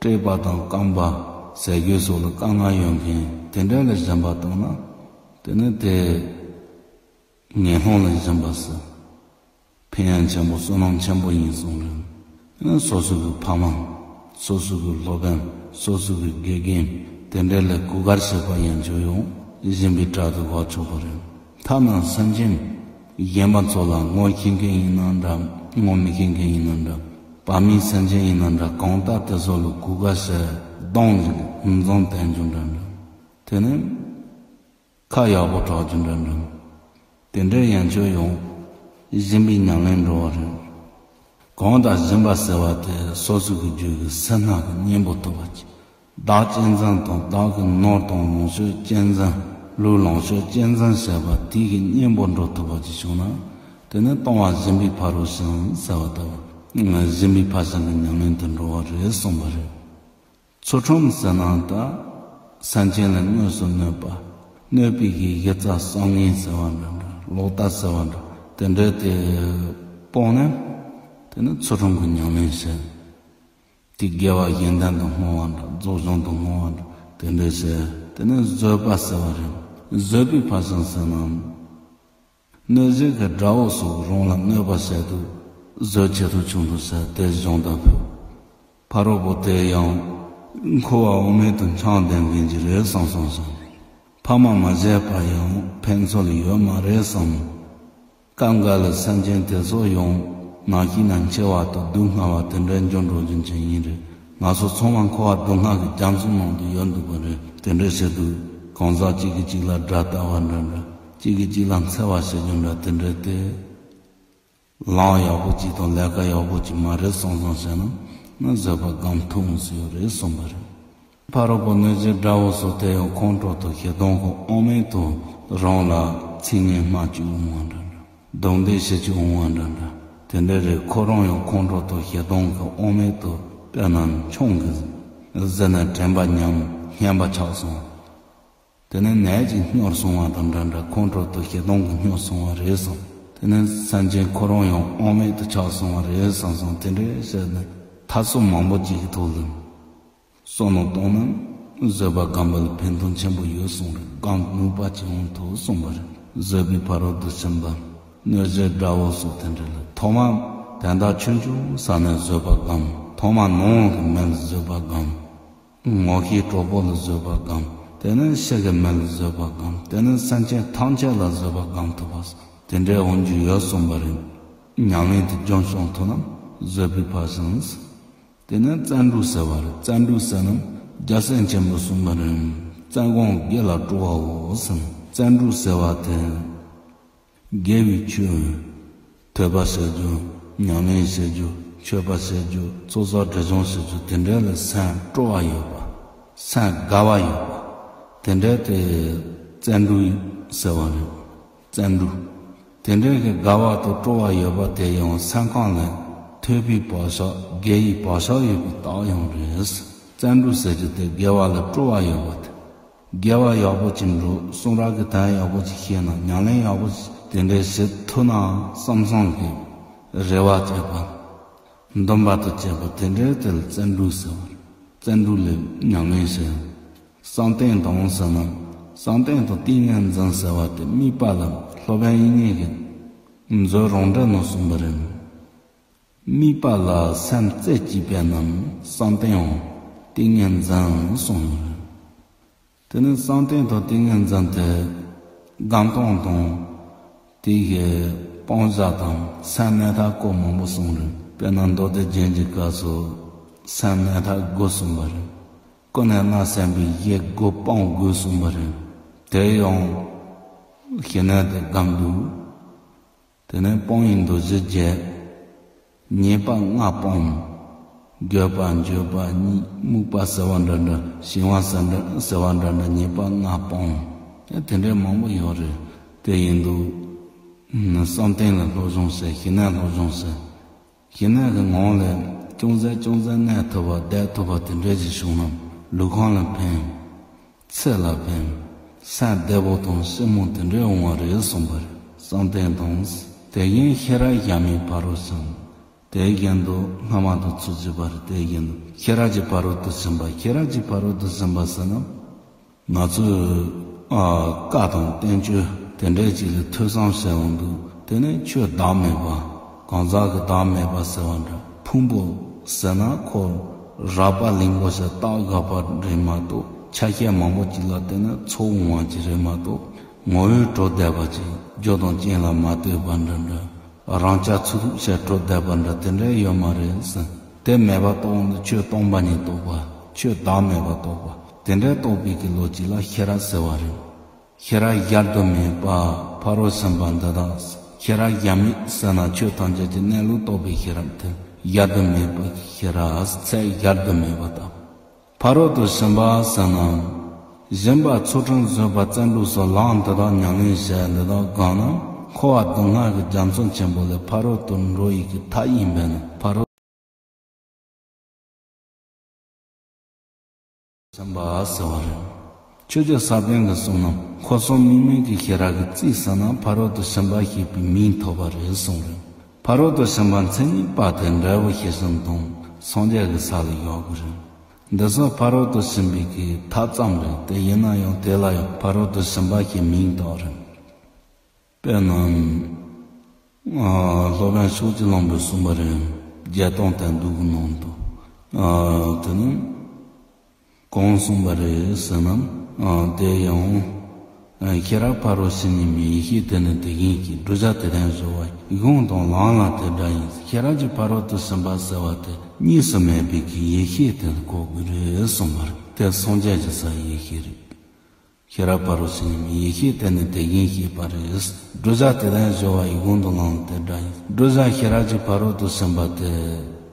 བཀྲེས་པ་དང་རྐང་པ་ཟས་གོས་སོགས་ལ་དཀའ་ངལ་ཡོད་མཁན་དེ་འདྲ་ལ་སྦྱིན་པ་བཏང་ན་དེ་ནི་དེ་ངན་སློང་ལ་སྦྱིན་པ་ཟེར། ཕན་ཡོན་ཆེན་པོ་བསོད་ནམས་ཆེན་པོ་ཡིན་གསུངས་རེད། སོ་སོ་གི་ཕ་མ། སོ་སོ་གི་སློབ་དཔོན། སོ་སོ་གི་དགེ་རྒན། དེ་འདྲ་ལ་གུས་བཀུར་བྱེད་པ་ཡན་ཆོད་ཡང་སྦྱིན་པའི་གྲལ་དུ་བབ་ཆོག་པ་རེད། ཐ་ན་སེམས་ཅན་གཞན་པ་ཚོ་ལ་ངོ་ཤེས་མཁན་ཡིན་ན་འདྲ། ངོ་མི་ཤེས་མཁན་ཡིན་ན་འདྲ། བ་མིའི་སེམས་ཅན་ཡིན་ན་འདྲ། གང་ལྟར་དེ་ཚོ་ལ་གུས་བཀུར་བྱེད་གདོང་ཞིག་འཛུམ་བསྟན་རྒྱུ་འདྲ་འདྲ། དེ་ནས། ཁ་ཡག་པོ་གྲག་རྒྱུ་འདྲ་འདྲ། དེ་འདྲའི་ཡན་ཆོད་ཡང་སྦྱིན་པའི་ཉམས་ལེན་འགྲོ་བ་རེད། གང་ལྟར་སྦྱིན་པ་ཟེར་བ་དེ་སོ་སོ་གི་རྒྱུད་ཀྱི་སེར་སྣ་གི་གཉེན་པོ་ཐུབ་པ་ཅིག་བདག་གཅེས་འཛིན་དང་བདག་གི་ནོར་དང་ལོངས་སྤྱོད་གཅེས་འཛིན། ལུས་ལོངས་སྤྱོད་གཅེས་འཛིན་བྱས་པ་དེ་གི་གཉེན་པོ་འགྲོ་ཐུབ་པ་ཅིག་བྱུང་ན། དེ་ནི་གཏོང་བ་སྦྱིན་པའི་ཕ་རོལ་ཕྱིན་ཟེར་བ་ལྟ་བུ། སྦྱིན་པའི་ཕ་ཕྱིན་གྱི་ཉམས་ལེན་དུ་འགྲོ་བ་རེད་གསུངས་པ་རེད། ཚུལ་ཁྲིམས་ཟེར་ན་ད་སེམས་ཅན་ལ་དངོས་སུ་གནོད་པ། གནོད་པའི་གི་གཞི་རྩ་བསམ་ངན་ཟེར་བ་འདྲ་འདྲ། ལོག་ལྟ་ཟེར་བ་འདྲ། དེ་འདྲ་དེ་སྤོང་ནས་དེ་ནི་ཚུལ་ཁྲིམས་ཀྱི་ཉམས་ལེན་བྱེད། དེ་དགེ་བ་གཞན་དོན་དུ་བསྔོ་བ་འདྲ། རྫོགས་བྱང་དུ་བསྔོ་བ་འདྲ། དེ་འདྲ་བྱེད། དེ་ནི་བཟོད་པ་ཟེར་བ་རེད། བཟོད་པའི་ཕ་ཕྱིན་ཟེར་ན། གནོད་བྱེད་ཀྱི་དགྲ་བོ་སོགས་རང་ལ་གནོད་པ་བྱེད་དུས་བཟོད་བྱེད་དུ་ཆུང་དུ་བྱས་ཏེ་སྦྱོང་བརྡར་ཕུལ། ཕ་རོལ་པོ་དེ་ཡང་འཁོར་བ་དབུ་མེད་དུ་འཁྱམས་བསྡད་མཁན་ཅིག་རེད་བསམ་བསམ་བསམ། ཕ་མ་མ་བྱས་པ་ཡང་ཕན་ཚུན་ལ་ཡོད་མ་རེད་བསམ། སྐབས་འགའ་ལ་སེམས་ཅན་དེ་ཚོ་ཡང་ནང་བཞིན་ན་འཆི་བ་དང་སྡུག་བསྔལ་བ་དེ་འདྲའི་འབྱུང་འགྲོ་རྒྱུ་ཅན་ཡིན་རེད། ང་ཚོ་ཚང་མ་འཁོར་བ་སྡུག་བསྔལ་གྱི་རྒྱ་མཚོ་ནང་དུ་ཡོད་འདུག་པ་རེད། དེ་འདྲ་བྱེད་དུས་གང་ཟག་གཅིག་གིས་གཅིག་ལ་དགྲ་ལྟ་བ་འདྲ་འདྲ། གཅིག་གིས་གཅིག་ལ་འཚེ་བ་བྱེད་རྒྱུ་འདྲ་དེ་འདྲ་དེ། ལམ་ཡག་པོ་གཅིག་དང་ལས་ཀ་ཡག་པོ་གཅིག་མ་རེད་བསམ་བསམ་བྱས་ན་ནི་བཟོད་པ་སྒོམ་ཐུབ་འོང་ཟེར་ཡོད་རེད་གསུངས་པ་རེད། ཕ་རོལ་པོ་གནོད་བྱེད་དགྲ་བོ་སོགས་དེ་ཡང་ཁོང་ཁྲོ་དང་ཞེ་སྡང་གི་དབང་མེད་དུ་རང་ལ་ཚིག་ངན་སྨྲ་བཅུག་འོང་བ་འདྲ་འདྲ། རྡུང་རྡེག་བྱེད་བཅུག་འོང་བ་འདྲ་འདྲ། དེ་འདྲ་རེད། ཁོ་རང་ཡང་ཁོང་ཁྲོ་དང་ཞེ་སྡང་གི་དབང་མེད་དུ་དཔེར་ན་ཆང་གིས་བཟི་ནས་དྲན་པ་ཉམས་སྨྱོན་པ་ཆགས་སོང་། དེ་ནས་ནད་ཀྱིས་སྨྱོས་སོང་བ་དང་འདྲ་འདྲ། ཁོང་ཁྲོ་དང་ཞེ་སྡང་གིས་སྨྱོས་སོང་བ་རེད་བསམ། དེ་ནས་སེམས་ཅན་ཁོ་རང་ཡང་དབང་མེད་དུ་ཆགས་སོང་བ་རེད་བསམ་བསམ། དེ་འདྲའི་བཤད་ནས་ཐབས་སོ་མང་པོ་ཅིག་གི་ཐོག་ལ་བསམ་བློ་བཏང་ན་བཟོད་པ་སྒོམ་པ་ལ་ཕན་ཐོགས་ཆེན་པོ་ཡོད་གསུངས་རེད། སྒོམ་ནུས་པ་ཅིག་འོང་ཐུབ་གསུངས་པ་རེད། བཟོད་པའི་ཕ་རོལ་ཏུ་ཕྱིན་པ། གནོད་བྱེད་དགྲ་བོ་སོགས་དེ་འདྲ་ལ་ཐོག་མར་དོན་དག་ཆུང་ཆུང་ས་ནས་བཟོད་པ་སྒོམ། ཐོག་མར་ནོར་གྱི་མི་ལ་བཟོད་པ་སྒོམ། ངོ་ཤེས་གྲོགས་པོ་ལ་བཟོད་པ་སྒོམ། དེ་ནས་ཕྱི་གི་མི་ལ་བཟོད་པ་སྒོམ། དེ་ནས་སེམས་ཅན་ཐམས་ཅད་ལ་བཟོད་པ་སྒོམ་ཐུབ་པ། དེ་འདྲའི་དབང་རྒྱུ་ཡོད་གསུངས་པ་རེད། ཉམས་ལེན་དེ་རྒྱུན་སྐྱོང་ཐུབ་ན་བཟོད་པའི་ཕ་ཕྱིན། དེ་ནས་བརྩོན་འགྲུས་ཟེར་བ་རེད། བརྩོན་འགྲུས་ཟེར་ན་རྒྱལ་སྲས་ཆེན་པོས་གསུངས་པ་རེད། བརྩོན་གང་དགེ་ལ་སྤྲོ་བའོ་ཟེར། བརྩོན་འགྲུས་ཟེར་བ་དེ། དགེ་བའི་ཆོས། ཐོས་པ་བྱེད་རྒྱུ། ཉམས་ལེན་བྱེད་རྒྱུ། མཆོད་པ་བྱེད་རྒྱུ། ཚོགས་བསགས་སྒྲིབ་སྦྱོང་བྱེད་རྒྱུ། དེ་འདྲ་ལ་སེམས་སྤྲོ་བ་ཡོད་པ། སེམས་དགའ་བ་ཡོད་པ། དེ་འདྲ་དེ་བརྩོན་འགྲུས་ཟེར་བ་རེད། བརྩོན་འགྲུས། དེ་འདྲ་གི་དགའ་བ་དང་སྤྲོ་བ་ཡོད་པ་དེ་ཡང་སེམས་ཁམས་ལ་ཐོས་པའི་བག་ཆགས། དགེ་བའི་བག་ཆགས་ཡོད་པའི་རྟགས་ཡང་རེད། བརྩོན་འགྲུས་ཟེར་རྒྱུ་དེ་དགེ་བ་ལ་སྤྲོ་བ་ཡོད་པ་དེ། དགེ་བ་ཡག་པོ་ཅིག་འགྲུབ། གསུང་རབ་ཀྱི་དོན་ཡག་པོ་ཅིག་ཤེས་ན། ཉམས་ལེན་ཡག་པོ་ཅིག་དེ་འདྲའི་བྱེད་ཐུབ་ན་བསམ་བསམ་གྱི་རེ་བ་བྱེད་པ། འདུན་པ་དང་བཅས་པ་དེ་འདྲའི་དེ་ལ་བརྩོན་འགྲུས་ཟེར་བ་རེད། བརྩོན་འགྲུས་ལས་ཉམས་ལེན་བྱེད། བསམ་གཏན་དང་ཟེར་ན་ བསམ་གཏན་དང་ཏིང་ངེ་འཛིན་ཟེར་བ་དེ་དམིགས་པ་ལ་སློབ་དཔོན་དབྱིག་གཉེན་གྱིས་མཛོད་རང་འགྲེལ་ནང་གསུངས་པ་རེད། དམིགས་པ་ལ་སེམས་རྩེ་གཅིག་པས་རྣམས་བསམ་གཏན་འོང་། ཏིང་ངེ་འཛིན་གསུངས་ཡོད་རེད། དེ་ནས་བསམ་གཏན་དང་ཏིང་ངེ་འཛིན་དེ་སྒོམ་སྟངས་དང་དེ་གི་སྤང་བྱ་དང་སེམས་གནས་ཐབས་སྐོར་མང་པོ་གསུངས་རེད། དཔེར་ན་མདོ་སྡེ་རྒྱན་གྱི་སྐབས་སུ་སེམས་གནས་ཐབས་དགུ་གསུངས་པ་རེད། ཀུན་ནས་བརྣབ་སེམས་པའི་གཞི་དགུ་སྤང་དགོས་གསུངས་པ་རེད། དེ་ཡང་ཞི་གནས་དེ་སྒོམ་འདུག་དེ་ནས་སྤང་བའི་འདུ་བྱེད་བརྒྱད། ཉེས་པ་ལྔ་སྤོང་། འགྱོད་པ་འགྱོད་པ་གཉིད་རྨུགས་པ་ཟེར་བ་འདྲ་འདྲ་ཞི་བ་ཟེར་འདྲ་ཟེར་བ་འདྲ་འདྲ་ཉེས་པ་ལྔ་སྤོང་། དེ་འདྲའི་མང་པོ་ཡོད་རེད། དེ་ཡིན་དུས་བསམ་གཏན་ལ་སློབ་སྦྱོང་བྱེད། ཞི་གནས་སློབ་སྦྱོང་བྱེད། ཞི་གནས་ཀྱི་ངང་ལས་ཅུང་ཟད་ཅུང་ཟད་གནས་ཐུབ་པ་བསྡད་ཐུབ་པ་དེ་འདྲ་ཞིག་བྱུང་ན་ལུས་ཁམས་ལ་ཕན། ཚེ་ལ་ཕན། སེམས་བདེ་པོ་དང་ཞི་མོ་དེ་འདྲ་འོང་བ་རེད་གསུངས་པ་རེད། བསམ་གཏན་དང་། དེ་བཞིན་ཤེས་རབ་ཞལ་མའི་ཕ་རོལ་ཕྱིན། དེ་བཞིན་དུ་སྔ་མ་དང་ཚུལ་གཅིག་པ་རེད། དེ་བཞིན་དུ་ཤེས་རབ་ཀྱི་ཕ་རོལ་ཏུ་ཕྱིན་པ། ཤེས་རབ་ཀྱི་ཕ་རོལ་ཏུ་ཕྱིན་པ་ཟེར་ན། ང་ཚོས་ཨ་བཀའ་དང་བསྟན་བཅོས་དེ་འདྲའི་ཅིག་ལ་ཐོས་བསམ་བྱས་འོང་དུས་དེ་ནས་ཆོས་བདག་མེད་པ། གང་ཟག་གི་བདག་མེད་པ་ཟེར་བ་འདྲ། ཕུང་པོ་ཟེར་ན་ཁོ་རགས་པ་ལིང་པོ་ཞིག་བཏགས་དགོས་པ་རེད་མ་གཏོགས་ཆ་ཤས་མང་པོ་ཅིག་ལ་བརྟེན་ནས་ཚོགས་འོང་བ་ཅིག་རེད་མ་གཏོགས་ངོ་བོས་གྲུབ་བསྡད་པ་ཅིག་རྒྱུ་དང་རྐྱེན་ལ་མ་ལྟོས་པ་འདྲ་འདྲ། རང་རྐྱ་ཚུགས་ཐུབ་བྱས་གྲུབ་བསྡད་པ་འདྲ་དེ་འདྲ་ཡོད་མ་རེད་ཟེར། དེ་མེད་པ་རྟོགས་ནི་ཆོས་སྟོང་པ་ཉིད་རྟོགས་པ། ཆོས་བདག་མེད་པ་རྟོགས་པ། དེ་འདྲའི་རྟོགས་པའི་གི་ལོ་རྒྱུས་ལ་ཤེས་རབ་ཟེར་བ་རེད། ཤེས་རབ་གཞལ་དུ་མེད་པ་ཕ་རོལ་ཕྱིན་པ་འདི་དག་ཤེས་རབ་གཞལ་མེད་ཟེར་ན་ཆོས་ཐམས་ཅད་ཀྱི་གནས་ལུགས་རྟོགས་པའི་ཤེས་རབ་དེ་གཞལ་དུ་མེད་པའི་ཤེས་རབ་ཚད་གཞལ་དུ་མེད་པ་དང་། ཕ་རོལ་ཏུ་ཕྱིན་པ་ཟེར་ན། སྦྱིན་པ་ཚུལ་ཁྲིམས་བཟོད་པ་བརྩོན་འགྲུས་སོགས་ལམ་འདི་དག་ཉམས་ལེན་བྱས་འདི་དག་གང་ན་འཁོར་བ་སྡུག་བསྔལ་གྱི་རྒྱ་མཚོ་ཆེན་པོ་ལས་ཕ་རོལ་ཏུ་འགྲོ་ཡི་གི་ཐབས་ཡིན་པས་ན་ཕ་རོལ་ཕྱིན་པ་ཟེར་བ་རེད། ཆོས་རྗེ་ས་པཎ་གྱིས་གསུངས་ན་འཁོར་གསུམ་དམིགས་མེད་ཀྱི་ཤེས་རབ་ཀྱི་རྩིས་ཟིན་ན་ཕ་རོལ་ཏུ་ཕྱིན་པ་ཞེས་པའི་མིང་ཐོབ་པ་རེད་གསུངས་རེད། ཕ་རོལ་ཏུ་ཕྱིན་པ་མཚན་ཉིད་པ་དེ་འབྲས་བུ་ཤེར་ཕྱིན་དང་སངས་རྒྱས་ཀྱི་ས་ལ་ཡོད་དགོས་རེད། འདི་ཚོ་ཕ་རོལ་ཏུ་ཕྱིན་པའི་གི་ཐབས་ཙམ་རེད་དེ། ཡིན་ན་ཡང་དེ་ལ་ཡང་ཕ་རོལ་ཏུ་ཕྱིན་པ་ཞེས་མིང་བཏགས་རེད། དཔེར་ན། ཨ་སློབ་དཔོན་ཕྱོགས་བཅུའི་གླིང་པས་གསུངས་པ་རེད། བརྒྱད་སྟོང་དོན་བསྡུས་ཀྱི་ནང་དུ། ཨ་དེ་ནི་གང་གསུངས་པ་རེད་ཟེར་ན། ཨ་དེ་ཡང་། ཨ་ཤེས་རབ་ཕ་རོལ་ཕྱིན་ཉིད་མིན། ཡེ་ཤེས་དེ་ནི་དེ་བཞིན་གཤེགས། བགྲོད་བྱ་དེ་དོན་གཞལ་བ་ཡི། དབང་དང་ལམ་ལ་དེ་འདྲ་ཡིན། ཤེས་རབ་ཀྱི་ཕ་རོལ་ཏུ་ཕྱིན་པ་ཟེར་བ་དེ་གཉིས་སུ་མེད་པའི་གི་ཡེ་ཤེས་དེ་གོ་དགོས་རེད་གསུངས་པ་རེད། དེ་སངས་རྒྱས་ཀྱི་ས་ཡེ་ཤེས་རེད། ཤེས་རབ་ཕ་རོལ་ཕྱིན་ཉིད་མིན། ཡེ་ཤེས་དེ་ནི་དེ་བཞིན་གཤེགས་པ་རེད། བགྲོད་བྱ་དེ་དོན་གཞལ་བ་ཡི། དབང་དང་ལམ་དེ་འདྲ་ཡིན། བགྲོད་བྱ་ཤེས་རབ་ཀྱི་ཕ་རོལ་ཏུ་ཕྱིན་པ་དེ་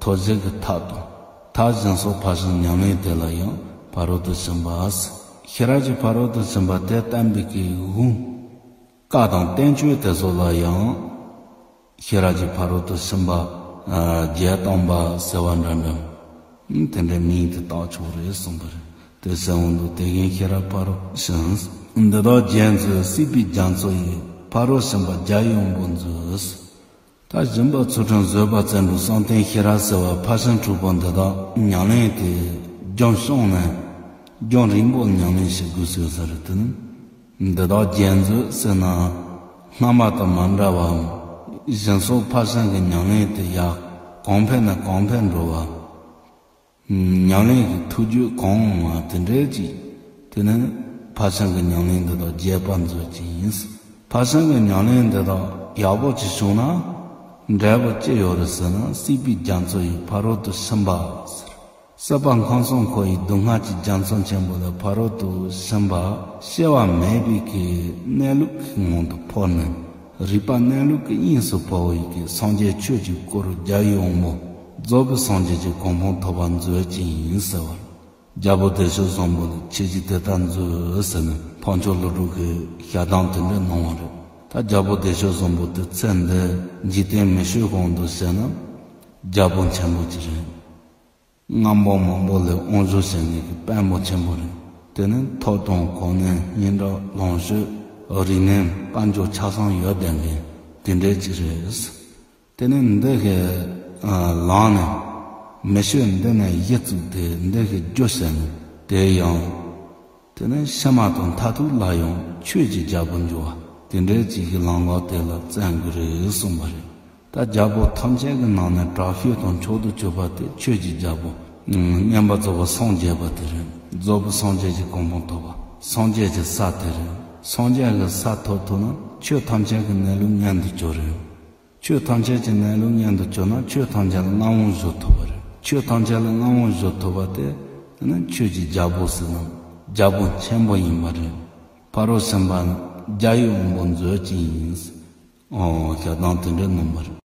ཐོབ་བྱེད་ཀྱི་ཐབས་དང་། ཐབས་གཞན་སོགས་ཕར་ཕྱིན་ཉམས་ལེན་དེ་ལ་ཡང་ཕ་རོལ་ཏུ་ཕྱིན་པ། ཤེས་རབ་ཀྱི་ཕ་རོལ་ཏུ་ཕྱིན་པ་དེ་བསྟན་པའི་གི་དབང་། བཀའ་དང་བསྟན་བཅོས་དེ་ཚོ་ལ་ཡང་ཤེས་རབ་ཀྱི་ཕ་རོལ་ཏུ་ཕྱིན་པ། ཨ་བརྒྱད་སྟོང་པ་ཟེར་བ་འདྲ་འདྲ། ཨ་དེ་འདྲའི་མིང་དེ་བཏགས་ཆོག་རེད་གསུངས་པ་རེད། དེ་ཟེར་འོང་དུས་དེ་བཞིན་ཤེས་རབ་ཕ་རོལ་ཕྱིན། འདི་དག་རྒྱན་མཛོད་སྲིད་པའི་རྒྱ་མཚོ་ཡི། ཕ་རོལ་ཕྱིན་པ་རྒྱལ་བའི་དབང་པོ་མཛོད། ད་སྦྱིན་པ་ཚུལ་ཁྲིམས་བཟོད་པ་བརྩོན་འགྲུས་བསམ་གཏན་ཤེས་རབ་ཟེར་བ་ཕར་ཕྱིན་དྲུག་པོ་འདི་དག་ཉམས་ལེན་དེ་རྒྱུན་བསྲིངས་ནས་རྒྱུན་རིང་པོ་ཉམས་ལེན་བྱེད་དགོས་ཟེར་ས་རེད། དེ་ནི་འདི་དག་རྒྱན་མཛོད་ཟེར་ན་སྔ་མ་དང་མ་འདྲ་བའམ་གཞན་སོགས་ཕར་ཕྱིན་གྱི་ཉམས་ལེན་དེ་ཡར་གོང་འཕེལ་ནས་གོང་འཕེལ་འགྲོ་བ། ཉམས་ལེན་གྱི་ཐུགས་རྒྱུད་གང་འོང་བ་དེ་འདྲའི་ཅིག་དེ་ནི་ཕར་ཕྱིན་གྱི་ཉམས་ལེན་འདི་དག་རྒྱས་པར་མཛོད་ཅིག་ཡིན། ཕར་ཕྱིན་གྱི་ཉམས་ལེན་འདི་དག་ཡག་པོ་ཅིག་བྱུང་ན་འབྲས་བུ་ཅི་ཡོད་རེད་ཟེར་ན། སྲིད་པའི་རྒྱ་མཚོ་ཡི་ཕ་རོལ་ཏུ་ཕྱིན་པ་ཟེར། སྲིད་པ་ཁམས་གསུམ་འཁོར་བའི་སྡུག་བསྔལ་གྱི་རྒྱ་མཚོ་ཆེན་པོ་ལས་ཕ་རོལ་ཏུ་ཕྱིན་པ་སྐྱེ་བ་མེད་པའི་གི་གནས་ལུགས་ཀྱི་ངང་དུ་འཕོ་ནས། རིག་པ་གནས་ལུགས་ཀྱི་དབྱིངས་སུ་འཕོ་བའི་གི་སངས་རྒྱས་ཆོས་ཀྱི་སྐུ་རུ་རྒྱལ་བའི་དབང་པོ་རྫོགས་པའི་སངས་རྒྱས་ཀྱི་གོ་འཕང་ཐོབ་པར་མཛོད་ཅིག་ཡིན་ཟེར་བ། རྒྱལ་པོ་བདེ་སྤྱོད་བཟང་པོ་ལ་ཁྱེད་ཀྱིས་དེ་ལྟར་མཛོད་ཟེར་ནས་འཕགས་མཆོག་ཀླུ་སྒྲུབ་ཀྱིས་ཞལ་གདམས་དེ་འདྲ་གནང་བ་རེད། ད་རྒྱལ་པོ་བདེ་སྤྱོད་བཟང་པོ་དེ་ཚེ་འདི་འཇིག་རྟེན་མི་ཆོས་གོང་དུ་བཤད་ན་རྒྱལ་པོ་ཆེན་པོ་ཅིག་རེད། རྔམ་པ་མང་པོ་ལས་དབང་ཞུ་བྱེད་མཁན་གྱི་དཔོན་པོ་ཆེན་པོ་རེད། དེ་ནི་ཐོབ་དང་གོ་གནས་སྙན་གྲགས་ལོངས་སྤྱོད་རིག་གནས་དཔལ་འབྱོར་ཆ་ཚང་ཡོད་བསྡད་མཁན་དེ་འདྲའི་ཅིག་རེད། དེ་ནི་འདི་གི་ལམ་ནས་མི་ཆོས་འདི་ནས་གཞི་བཙུགས་ཏེ་འདི་གི་རྒྱུ་བྱས་ནས་དེ་ཡང་། དེ་ནས་ཕྱི་མ་དང་མཐར་ཐུག་ལ་ཡང་ཆོས་ཀྱི་རྒྱལ་པོར་འགྱུར་བ་དེ་འདྲའི་ཅིག་གི་ལམ་ལུགས་དེ་ལ་བརྩོན་དགོས་རེད་གསུངས་པ་རེད། ད་རྒྱལ་པོ་ཐམས་ཅད་ཀྱི་ནང་ནས་དྲག་ཤོས་དང་མཆོག་ཏུ་གྱུར་པ་དེ་ཆོས་ཀྱི་རྒྱལ་པོ། ཨ། མཉན་པ་རྫོགས་པ་སངས་རྒྱས་པ་དེ་རེད། རྫོགས་པའི་སངས་རྒྱས་ཀྱི་གོ་འཕང་ཐོབ་པ། སངས་རྒྱས་ཀྱི་ས་དེ་རེད། སངས་རྒྱས་ཀྱི་ས་ཐོབ་ཐུབ་ན་ཆོས་ཐམས་ཅད་ཀྱི་གནས་ལུགས་མཉན་དུ་གྱུར་རེད། ཆོས་ཐམས་ཅད་ཀྱི་གནས་ལུགས་མཉན་དུ་གྱུར་ན་ཆོས་ཐམས་ཅད་ལ་མངའ་དབང་ཞུ་ཐུབ་པ་རེད། ཆོས་ཐམས་ཅད་ལ་མངའ་དབང་ཞུ་ཐུབ་པ་དེ་ནི་ཆོས་ཀྱི་རྒྱལ་པོ་ཟེར་ན་རྒྱལ་པོ་ཆེན་པོ་ཡིན་པ་རེད། ཕ་རོལ་ཕྱིན་པ་ནི་རྒྱལ་བའི་དབང་པོ་མཛོད་ཅིག་ཡིན། ཨོ། ཞལ་གདམས་དེ་འདྲ་གནང་བ་རེད།